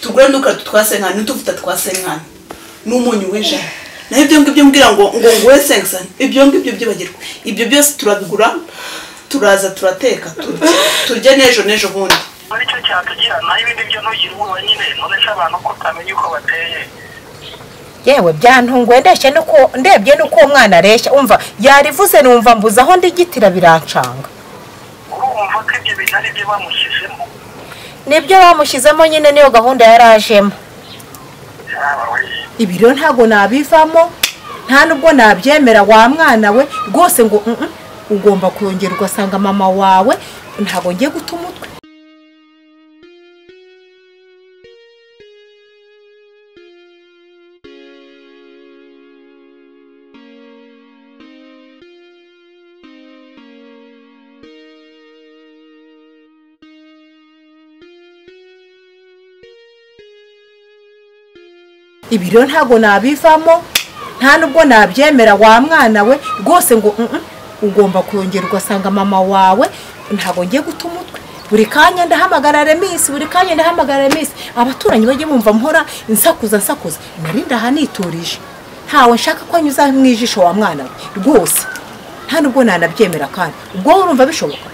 Tugure n'udukarito twa senkani n'utuvuta twa senkani n'umunyu w'ijana. Naho ibyo ngibyo mbwira ngo nguhe senkani, ibyo ngibyo byibagirwa. Ibyo byose turabigura, turaza turateka turye n'ejo n'ejo bundi. Nicyo cyatugira naho ibindi byo ntugire ubwoba nyine, none se abantu ko utamenya uko bateye. Yewe byantunguye ndeshye nuko ndebye nuko uwo mwana areshya, umva yarivuze numva mbuze aho ndigitira birancanga. Urumva ko ibyo bintu ari byo bamushyizemo? Nibyo bamushyizemo nyine, niyo gahunda yarajemo. Ibi rero ntabwo nabivamo, nta nubwo nabyemera wa mwana we rwose ngo ugomba kongera ugasanga mama wawe, ntabwo ngiye guta umutwe. Ibi rero ntabwo nabivamo, nta nubwo nabyemera wa mwana we rwose ngo ugomba kongera ugasanga mama wawe, ntabwo ngiye guta umutwe. Buri kanya ndahamagara Remisi, buri kanya ndahamagara Remisi, abaturanyi bajye bumva mpora nsakuza nsakuza, nari ndahaniturije, ntawe nshaka ko anyuza mu ijisho wa mwana we rwose, nta nubwo nanabyemera. Kandi ubwo urumva bishoboka?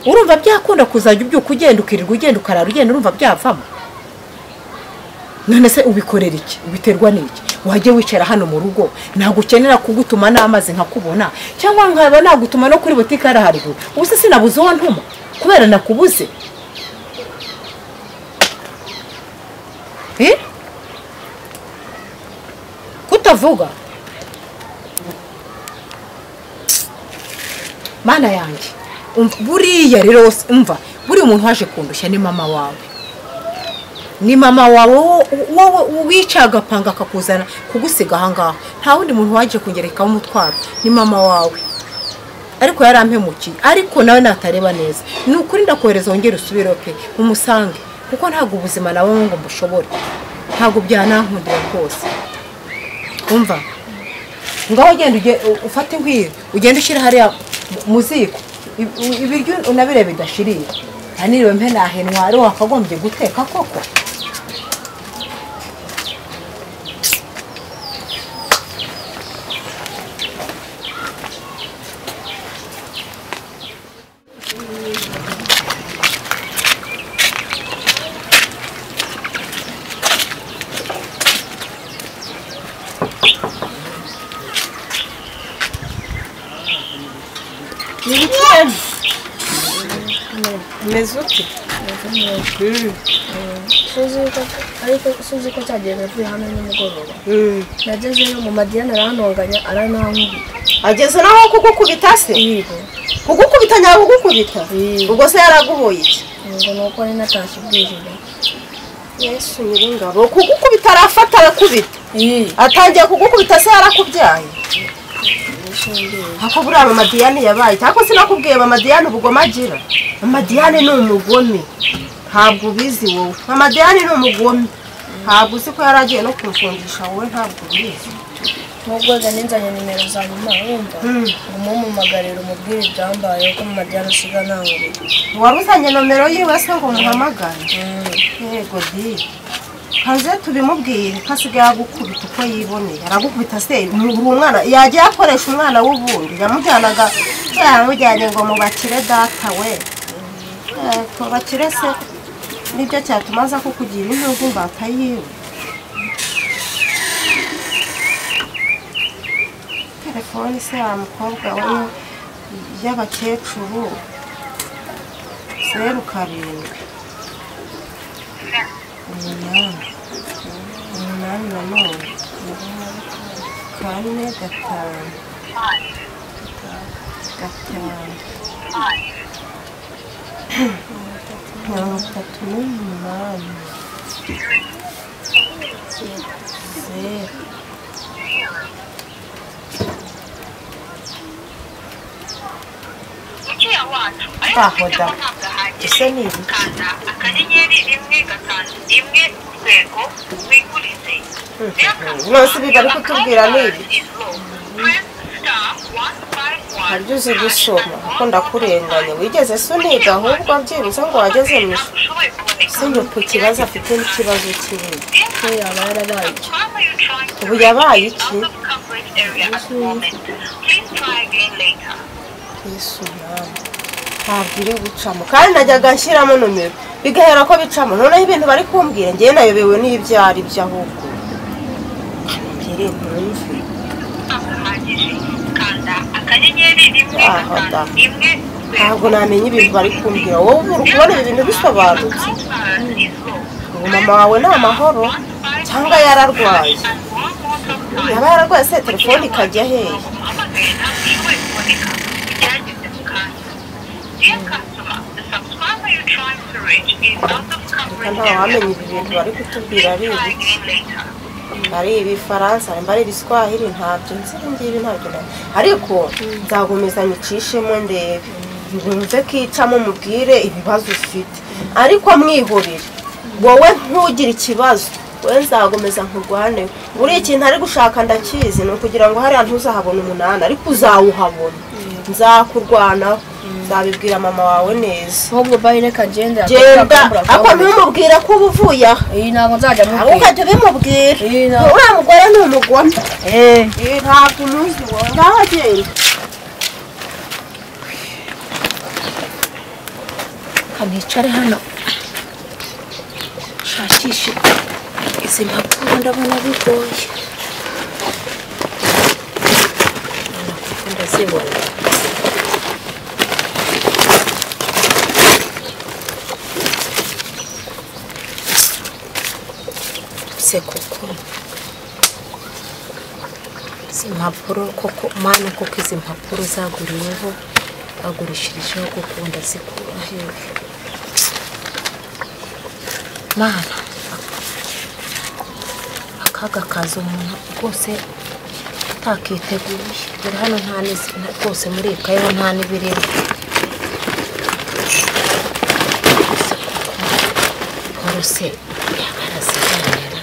Urumva byakunda kuzajya ubyuka ugenda ukirirwa ugenda ukarara ugenda, urumva byavamo? None se ubikorera iki? Ubiterwa n'iki? Wajye wicara hano mu rugo, ntabwo ukenera kugutuma n'amazi nkakubona, cyangwa nkaba nagutuma no kuri butike hariya haruguru. Ubu se sinabuze uwo ntuma kubera nakubuze? Kutavuga mana yanjye. Buriya rero umva, buri umuntu waje kundushya ni mama wawe. Ni mama wawe wowe wica agapanga akakuzana kugusiga aha ngaha. Nta wundi muntu waje kungerekaho umutwaro, ni mama wawe. Ariko yarampemukiye, ariko nawe natareba neza. Ni ukuri ndakohereza wongere usubire pe umusange, kuko ntabwo ubuzima nawe ngo mbushobore. Ntabwo byanankundira rwose. Umva, ngaho ugenda ufate inkwiri, ugende ushyira hariya mu ziko. Ibiryo unabireba bidashiriye. Ntaniriwe mpe nahenwa, ari wakagombye guteka koko. Meze ute? Ariko suzi ko cyagiye navuye hano nimugoroba. Nagezeyo mu Madiyana arantonganya aranankubita. Ageze naho kugukubita se? Kugukubita nyawe kugukubita? Ubwo se yaraguhoye iki? Ngo nuko ari natashye bwije. Yesu nyiringabo, kugukubita arafata arakubita. Atangiye kugukubita se yarakubyaye? Hako buriya mama Diane yabaye, cyangwa sinakubwiye mama Diane ubugome agira. Mama Diane ni umugome, ntabwo ubizi wowe. Mama Diane ni umugome, ntabwo uzi ko yaragiye no kumfungisha wowe, ntabwo ubizi. Nubwo ninzanye nimero za mama wumva ngo umumumagarire umubwire ibyambaye ko mama Diane asiga ntankubita. Wari uzanye nomero yiwe se ngo umuhamagare? Yego di. Kaze tubimubwire ko asigaye agukubita uko yiboneye. Aragukubita se umwana yagiye akoresha umwana w'ubundi yamujyanaga, yaramujyanye ngo mubakire data we. Ko bakire se nibyo cyatuma aza kukugira intugu imbata yiwe. Telefone se wa mukobwa we y'abakecuru 0 7 8 8 nanone 4 5 5 38 0. Aho da ese ni ibi? Kanda *1 5 1 urwego wigurize. Nonese ibi bari kutubwira ni ibi? Press *151 Haryo uzi gusoma kuko ndakurenganya wigeze se uniga ahubwo byibuze ngo wageze mu ishuri sinjye ikibazo afite n'ikibazo kinini ko yaba yarabaye iki ubu yabaye iki Yesu mwami ntabwo iri gucamo kandi najyaga nshyiramo nomero bigahera ko bicamo noneho ibintu bari kumbwira ngewe nayobewe n'ibyo ari byo ahubwo kanongere ntumve aho da ntabwo namenya ibintu bari kumbwira wowe uri kubona ibi bintu bisobanutse ubu mama wawe ni amahoro cyangwa yararwaye yaba yararwaye se telefone ikajya hehe reka ntawamenya ibi bintu bari kutubwira ari ibiki ari ibifaransa ari ibiswahili ntabyo nzi ibi ngibi ntabyo nari ariko nzakomeza nyicishemo ndebe nkumve ko icamo mubwire ibibazo ufite ariko mwihorere wowe ntugire ikibazo wowe nzakomeza nkurwaneho buriya ikintu ari gushaka ndakizi ni ukugira ngo hariya ntuzahabone umunani ariko uzawuhabona nzakurwanaho nzabibwira mama wawe neza ahubwo bayi reka genda genda ariko ntumubwire ko uba uvuye aha iyi ntabwo nzajya ahubwo mubwira ukajya ubimubwira Iyi ntabwo- uriya mugore ni umugome ntabwo umuzi wowe ngaho genda Kanicare hano shakishe izi mpapuro ndabona bigoye Ndabona kuko ndazibona se koko izi mpapuro koko mana koko izi mpapuro zaguriweho bagurishirijeho koko ndazikura hehe mana akaga kaza umuntu rwose atakiteguye dore hano nta n'izi rwose muri iyi kayi ho nta n'ibirimo Ese koko Paul se yaba araziganira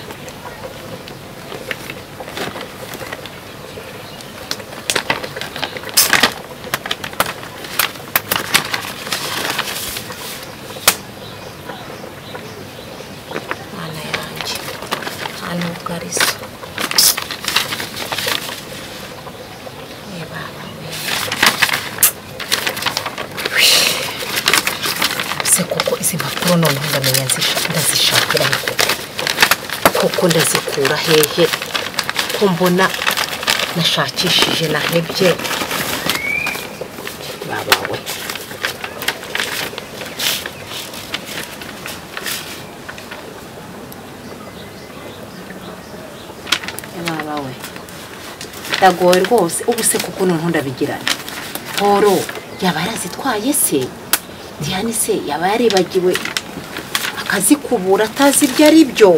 mana yanjye nta nubwo ari zo Reba we. Se koko izi mpapuro noneho ndamenya ndazishakira he koko koko ndazikura hehe ko mbona nashakishije nahebye baba we baba we ndagowe rwose ubu se kuko noneho ndabigirana Paul yaba yarazitwaye se Diane se yaba yaribagiwe akazikubura atazi ibyo ari byo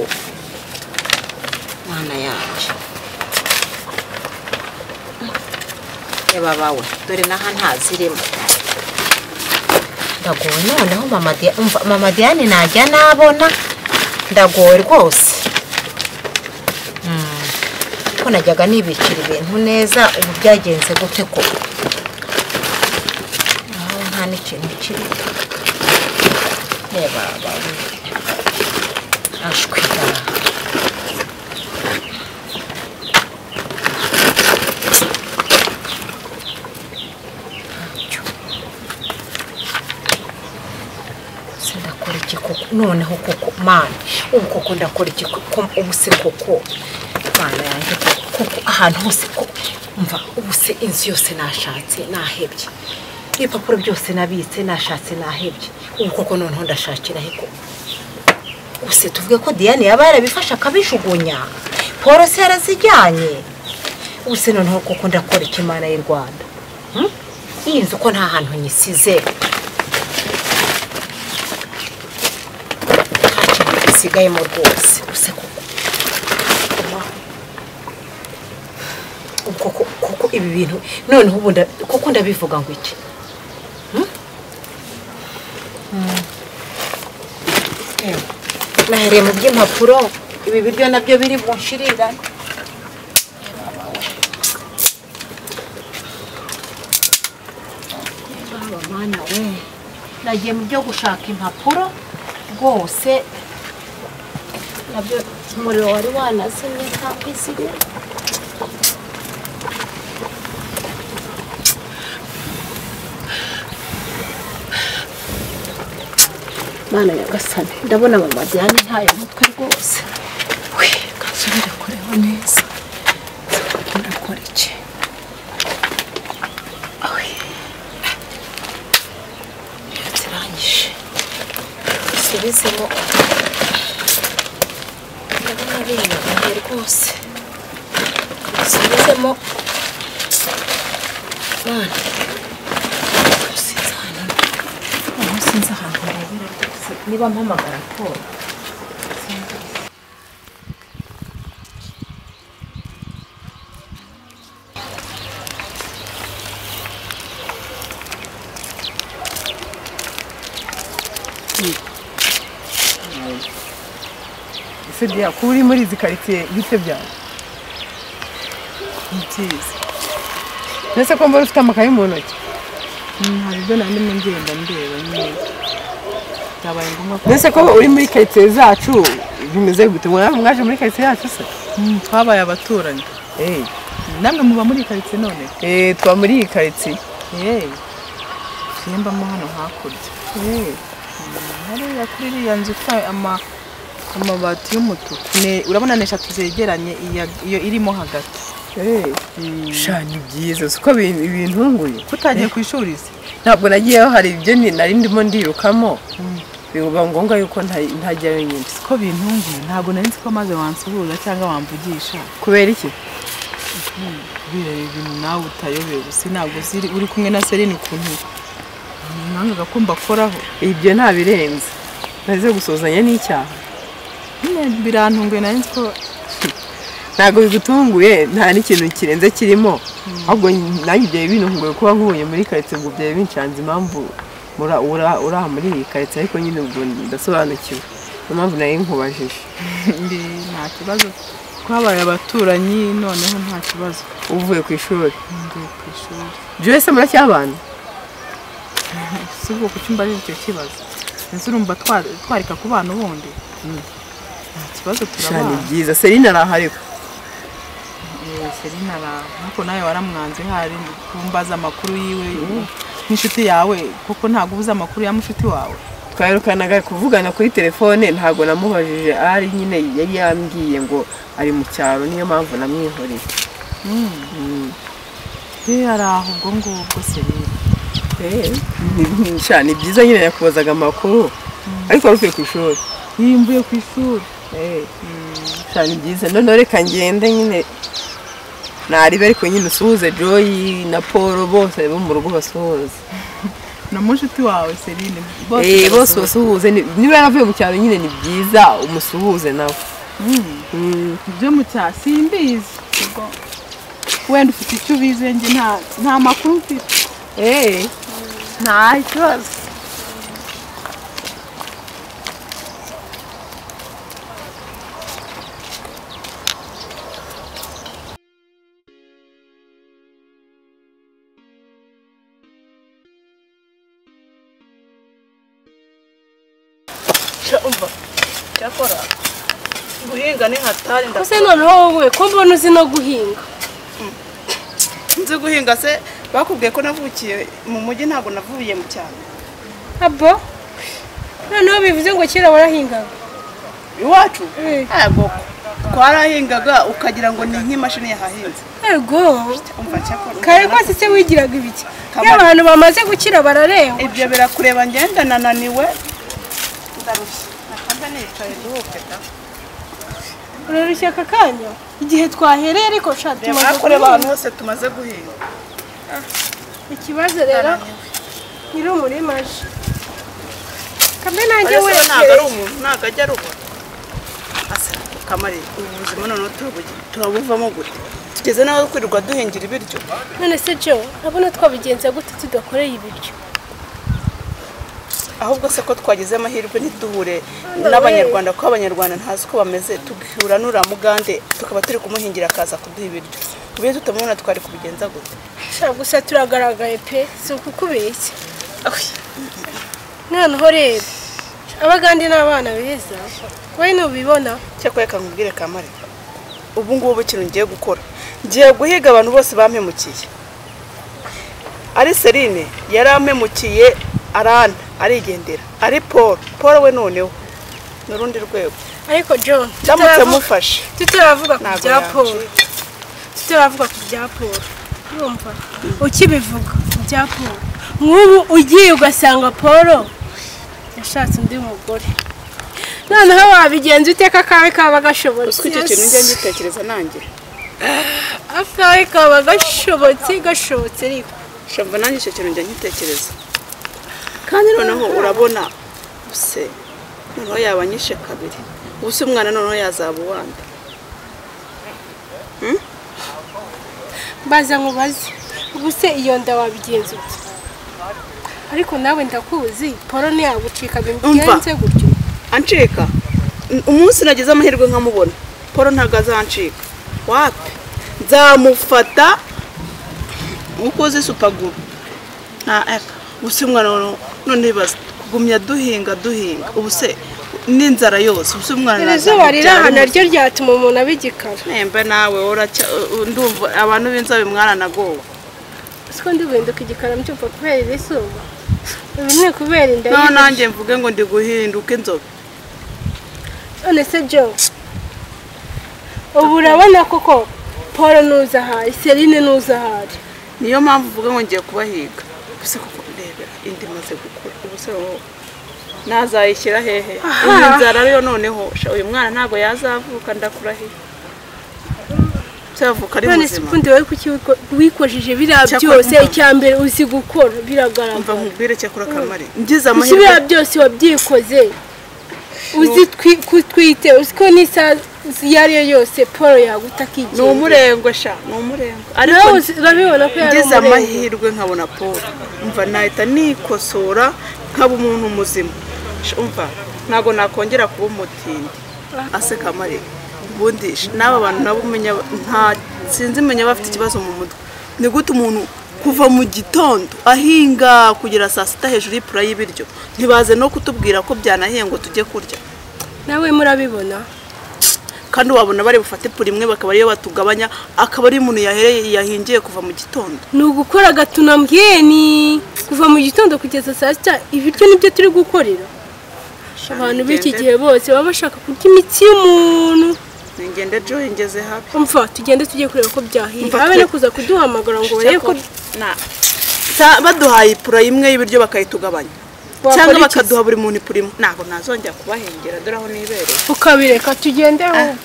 mwana yanjye reba bawe dore n'aha ntazirimo ndagowe noneho mama Diane umva mama Diane najya nabona ndagowe rwose ko najyaga nibikira ibintu neza ubu byagenze gute koko aho nta n'ikintu kirimo reba bawe ashwira ntacyo Se ndakora iki koko noneho koko mana ubu koko ndakora iki koko ubu se koko mana yanjye koko ahantu hose ko mva ubu se inzu yose nashatse nahebye ibipapuro byose nabitse nashatse nahebye ubu koko noneho ndashakira he koko ubu se tuvuge ko Diane yaba yarabifashe akabijugunya Paul se yarazijyanye ubu se noneho koko ndakora iki mana y'u Rwanda Hmm? Iyi nzu ko nta hantu nyisize nta kintu gisigayemo rwose use koko Ubu koko koko ibi bintu noneho ubu koko ndabivuga ngo iki Hmm? Ewe, nahereye mu by'impapuro ibi biryo nabyo biri bunshirira Nagiye mu byo gushaka impapuro rwose, nabyo umuriro wari wanazimye ntabwo izimye. Mana nyagasani, ndabona mama Diane ntaye umutwe rwose. We, kansubire kureba neza. Ndakora iki? Awe. Zirangije. Subizemo. Ndabona binyoroheye rwose. Subizemo. Mana. Sinzi ahantu ndabera rwose. Niba mpamagara Paul. Ese bya kuba uri muri izi karitsiye bite byawe? Ni byiza. Mbese ko mbona ufite amakaye mu ntoki? Hari ibyo nari ndimo ngenda ndeba nyine. Byabaye ngombwa ko Mbese ko uri muri karitsiye zacu bimeze gute? Mwaje muri karitsiye yacu se? Twabaye abaturanyi. Namwe muba muri iyi karitsiye none? Tuba muri iyi karitsiye. Mbamo hano hakurya. Hariya kuri iriya nzu ifite amabati y'umutuku. Urabona ni eshatu zegeranye, iyo irimo hagati. Sha ni byiza, siko ibintunguye. Kutagiye ku ishuri se? Ntabwo nagiyeyo, hari ibyo nari ndimo ndirukamo. Biba ngombwa yuko ntajyayo nyine. Siko bintunguye, ntabwo nari nzi ko maze wansuhuza cyangwa wamvugisha. Kubera iki? Kubera ibintu nawe utayobewe, si ntabwo uri kumwe na Celine ukuntu nangaga ko mbakoraho. Ibyo ntabirenze. Naze gusuhuzanya n'icyaha. Birantunguye, nari nzi ko ntabwo bigutunguye, nta n'ikintu kirenze kirimo. Ahubwo nanjye ibyo bintunguye kuba nkuye muri karitsiye, ubwo byari binshanze impamvu uri aha muri iyi karitsiye, ariko nyine ubwo ndasobanukiwe. Niyo mpamvu nari nkubajije. Nta kibazo, twabaye abaturanyi noneho nta kibazo. Uvuye ku ishuri? Mvuye ku ishuri. Joyce muracyabana? Si ubwo kuki umbajije icyo kibazo? Ese urumva twareka ku bana ubundi? Nta kibazo, turabana. Ni byiza. Celine arahari. Celine araho, ariko nawe waramwanze hari kumbaza amakuru yiwe nk'inshuti yawe, kuko ntabwo ubuze amakuru ya mushuti wawe. Twaherukanaga kuvugana kuri telefone, ntabwo namubajije ari nyine yari yambwiye ngo ari mu cyaro, niyo mpamvu namwihoreye. Ari aho ubwo ngubwo Celine. Ni byiza nyine yakubazaga amakuru, ariko wari uvuye ku ishuri? Mvuye ku ishuri. Ni byiza. Noneho reka ngende nyine naribe, ariko nyine usuhuze Joy na Paul bose bo mu rugo basuhuze. Na mushuti wawe Celine bose basuhuze. Niba yaravuye mu cyaro nyine ni byiza umusuhuze nawe. Ibyo mu cyaro simbizi. Wenda ufite icyo ubizi, njye nta makuru mfite. Nta kibazo. Umva, cyakora guhinga ni hatari. Ese noneho wowe ko mbona uzi no guhinga? Nzi guhinga se bakubwiye ko navukiye mu mujyi, ntabwo navuye mu cyaro. Abo noneho bivuze ngo kera warahingaga? Iwacu? Yego, twarahingaga ukagira ngo ni nk'imashini yahahinze. Yego. Umva cyakora kare ko se wigiraga ibiki? Iyo abantu bamaze gukira bararengwa. Ibyo birakureba, ngenda nananiwe. Ndarushye. Nakanda nicaye nduhuke da. Urarushye aka kanya? Igihe twahereye ariko sha tumaze kureba ahantu hose tumaze guhinga. Ikibazo rero nyiri umurima aje. Kambe nanjye we ntabwo ari umuntu, ntabwo ajya arubona. Asa kamari ubuzima noneho turabuvamo gute? Tugeze naho kwirirwa duhingira ibiryo. None se Jo, urabona twabigenza gute tudakoreye ibiryo? Ahubwo se ko twagize amahirwe ntiduhure n'abanyarwanda, kuko abanyarwanda ntazi uko bameze, tugihura n'uriya mugande tukaba turi kumuhingira akaza kuduha ibiryo. Ubuye tutamubona twari kubigenza gute? Sha gusa turagaragaye pe, si ukukubeshya. Noneho rero abagande n'abana beza wowe ntubibona. Cyakora reka nkubwire Kamari, ubu ngubu ikintu ngiye gukora, ngiye guhiga abantu bose bampemukiye. Ari Serine yarampemukiye arana arigendera, ari Paul, Paul we noneho ni urundi rwego. Ariko John ndamutse mufashe tutaravuga ku bya Paul, tutaravuga ku bya Paul, urumva ukibivuga ku bya Paul, nk'ubu ugiye ugasanga Paul yashatse undi mugore, noneho wabigenza uteka akawe kaba gashobotse. Icyo kintu njya ngitekereza nanjye, akawe kaba gashobotse gashobotse, ariko shamva nanjye icyo kintu njya ngitekereza. Kandi noneho urabona se noneho yabanyishe kabiri, ubuse umwana noneho yazaba uwande. Mbaza nkubaze, ubuse iyo nda wabigenza ute? Ariko nawe ndakuzi, Paul ntiyagucika bigenze gutyo. Ancika umunsi nagize amahirwe nkamubona, Paul ntabwo azancika. Wapi, nzamufata uko uzi supaguru. Ubuse umwana none bibaza kugumya duhinga duhinga, ubuse n'inzara yose, ubuse umwana izuba riri aha naryo ryatuma umuntu abigikara. Nembe nawe ndumva abantu b'inzobe mwaranagowe. Siko ndi guhinduka igikara mbyumva kubera iri zuba, ibi ni kubera inda. No nanjye mvuge ngo ndi guhinduka inzobe. None se Joe, ubu urabona koko Paul nuza ahari, Serine nuza ahari, niyo mpamvu uvuga ngo ngiye kubahiga. Ubuse koko ndebera indi maze gukura, ubuse wowe nazayishyira hehe? Inzara ariyo noneho uyu mwana ntabwo yazavuka, ndakurahiye. Cyavuka ari muzima. None wowe kuki wikojeje biriya byose? Icya mbere uzi gukora biragaragara. Umva nkubwire cyakora Kamari, ngize amahirwe biriya byose wabyikoze uzi kutwite, uzi ko n'isaha iyo ariyo yose Paul yaguta akigendera. Ni umurengwe sha, ni umurengwe. Ariko urabibona ko yari ngize amahirwe nkabona Paul, umva nahita nikosora nkaba umuntu muzima. Umva ntabwo nakongera kuba umutindi. Ase Kamari, ubundi n'aba bantu nabo umenya nta sinzi menya bafite ikibazo mu mutwe. Ni gute umuntu kuva mu gitondo ahinga kugera saa sita hejuru y'ipura y'ibiryo, ntibaze no kutubwira ko byanahiye ngo tujye kurya? Nawe murabibona. Kandi wabona bari bufate pura imwe bakaba ariyo batugabanya, akaba ari umuntu yahereye yahingiye kuva mu gitondo. Ni ugukora gatunambweni kuva mu gitondo kugeza saa sita, ibiryo nibyo turi gukorera. Abantu b'iki gihe bose baba bashaka kurya imitsi y'umuntu. Ningende Joy ngeze hafi. Umva tugende tujye kureba ko byahiye, habe no kuza kuduhamagara ngo barebe ko baduhaye ipura imwe y'ibiryo bakayitugabanya, cyangwa bakaduha buri muntu ipura imwe. Ntabwo nazongera kubahengera, dore aho nibereye. Ukabireka tugende ahubwo.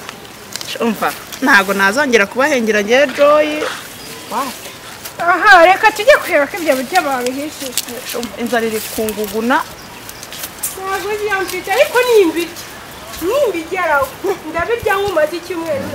Umva ntabwo nazongera kubahengera ngewe Joy. Aha reka tujye kureba ko ibyo biryo babihishije. Inzara iri kunguguna. Ntabwo byamfite ariko nimbirya nimbigeraho ndabirya nkumaze icyumweru.